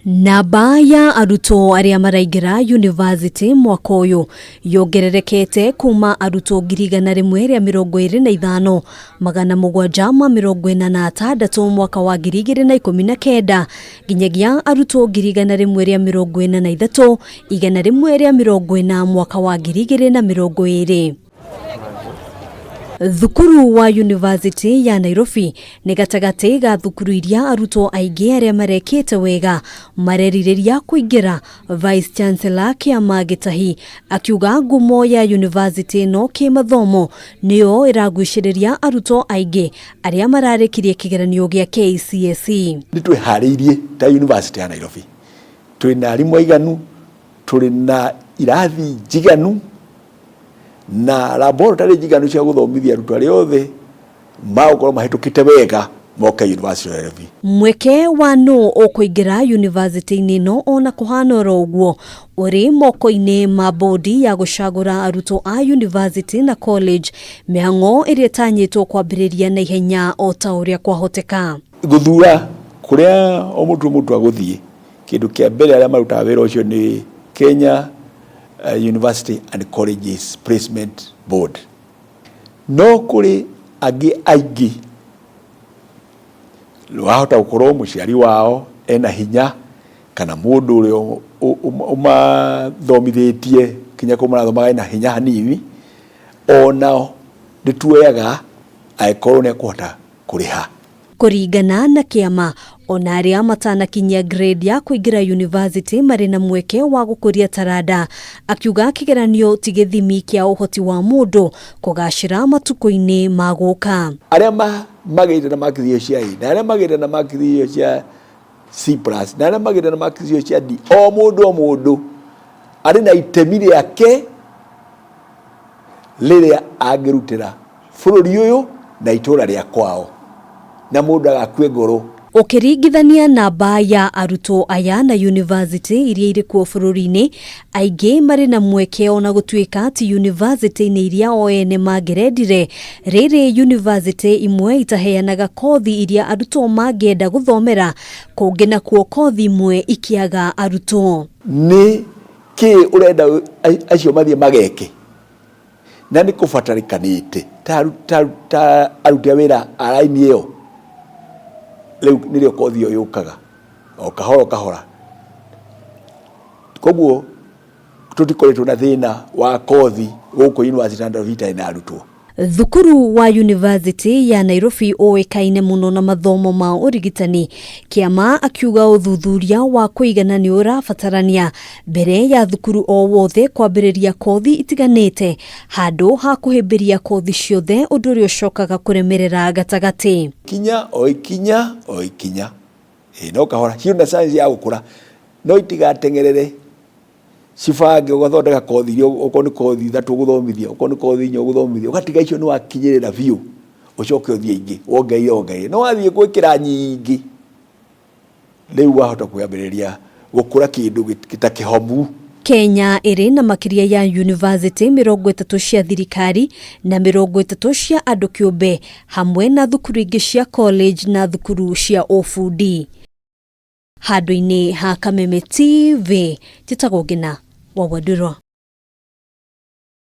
Namba ya arutwo arĩa maraingĩra yunivasĩtĩ mwaka ũyũ yongererekete kuma arutwo 125,746 mwaka wa 2019 nginyagia arutwo 143,140 mwaka wa 2020. Thukuru wa Yunivasĩtĩ ya Nairobi nĩ gatagatĩ ga thukuru iria arutwo aingĩ arĩa marekĩte wega marerirĩria kũingĩra. Vice Chancellor Kĩama Gĩtahi akiuga ngumo ya yunivasĩtĩ ĩno kĩmathomo nĩyo ĩragucĩrĩria arutwo aingĩ arĩa mararĩkirie kĩgeranio gĩa KCSE. Nĩ twĩharĩirie ta University ya Nairobi, twĩna arimũ aiganu, tũrĩ na irathi njiganu na laboratory njiganu cia gũthomithia arutwo arĩa othe magũkorwo mahĩtũkĩte wega moke University of Nairobi. Mweke wa nũ ũkũingĩra yunivasĩtĩ-inĩ ĩno ona kũhana oro ũguo ũrĩ moko-inĩ ma bodi ya gũcagũra arutwo a yunivasĩtĩ na college, mĩhang'o ĩrĩa ĩtanyĩtwo kwambĩrĩria na ihenya o ta ũrĩa kwahoteka. Gũthura kũrĩa o mũtu mũtu agũthiĩ, kĩndũ kĩa mbere arĩa marutaga wĩra ũcio nĩ Kenya University and Colleges Placement Board. No kũrĩ angĩ aingĩ wahota gũkorwo mũciari wao ena hinya kana mũndũ ũrĩa ũmathomithĩtie kinya kũu marathomaga ena hinya hanini, onao nĩ tuoyaga angĩkorwo nĩ ekũhota kũrĩha. Kũringana na kĩama, ona arĩa matanakinyia grade ya kũingĩra yunivasĩtĩ marĩ na mweke wa gũkũria taranda. Akiuga kĩgeranio ti gĩthimi kĩa ũhoti wa mũndũ kũgacĩra matukũ-inĩ ma gũka. Arĩa magĩte na marks icio cia A na arĩa magĩte na marks icio cia C plus na arĩa magĩte na marks icio cia D, o mũndũ o mũndũ arĩ na itemi rĩake rĩrĩa angĩrutĩra bũrũri ũyũ na itũra rĩa kwao, na mũndũ agakue ngoro. Ũkĩringithania namba ya arutwo aya na yunivasĩtĩ iria irĩ kuo bũrũri-inĩ, aingĩ marĩ na mweke ona gũtuĩka ti yunivasĩtĩ-inĩ iria o ene mangĩrendire. Rĩrĩ yunivasĩtĩ imwe itaheanaga kothi iria arutwo mangĩenda gũthomera, kũngĩ nakuo kothi imwe ikĩaga arutwo. Nĩ kĩ ũrenda acio mathiĩ mageke na nĩ kũbatarĩkanĩte ta aruti a wĩra a raini ĩyo? Rĩu nĩrĩo kothi ĩyo yũkaga o kahora o kahora, koguo tũtikoretwo na thĩna wa kothi gũkũ University ya Nairobi itarĩ na arutwo. Thukuru wa Yunivasĩtĩ ya Nairobi ũĩkaine mũno na mathomo ma ũrigitani. Kĩama akiuga ũthuthuria wa kũigana nĩ ũrabatarania mbere ya thukuru o wothe kwambĩrĩria kothi itiganĩte handũ ha kũhĩmbĩria kothi ciothe, ũndũ ũrĩa ũcokaga kũremerera gatagatĩ. Ikinya o ikinya o ikinya, ĩ no kahora ciĩ na science ya gũkũra, no itigateng'erere, cibange ũgathondeka kothi iria okorwo nĩ kothi ithatũ ũgũthomithia, okorwo nĩ kothi inya ũgũthomithia, ũgatiga icio nĩ wakinyĩrĩra biũ, ũcoke ũthiĩ ingĩ wongereire wongereire. No wathiĩ gwĩkĩra nyingĩ, rĩu wahota kwambĩrĩria gũkũra kĩndũ gĩtakĩhomu. Kenya ĩrĩ na makĩria ya yunivasĩtĩ 30 cia thirikari na 30 cia andũ kĩũmbe, hamwe na thukuru ingĩ cia college na thukuru cia ũbundi. Handũ-inĩ ha Kameme TV, njĩtagwo Ngina wa Wandũrwa.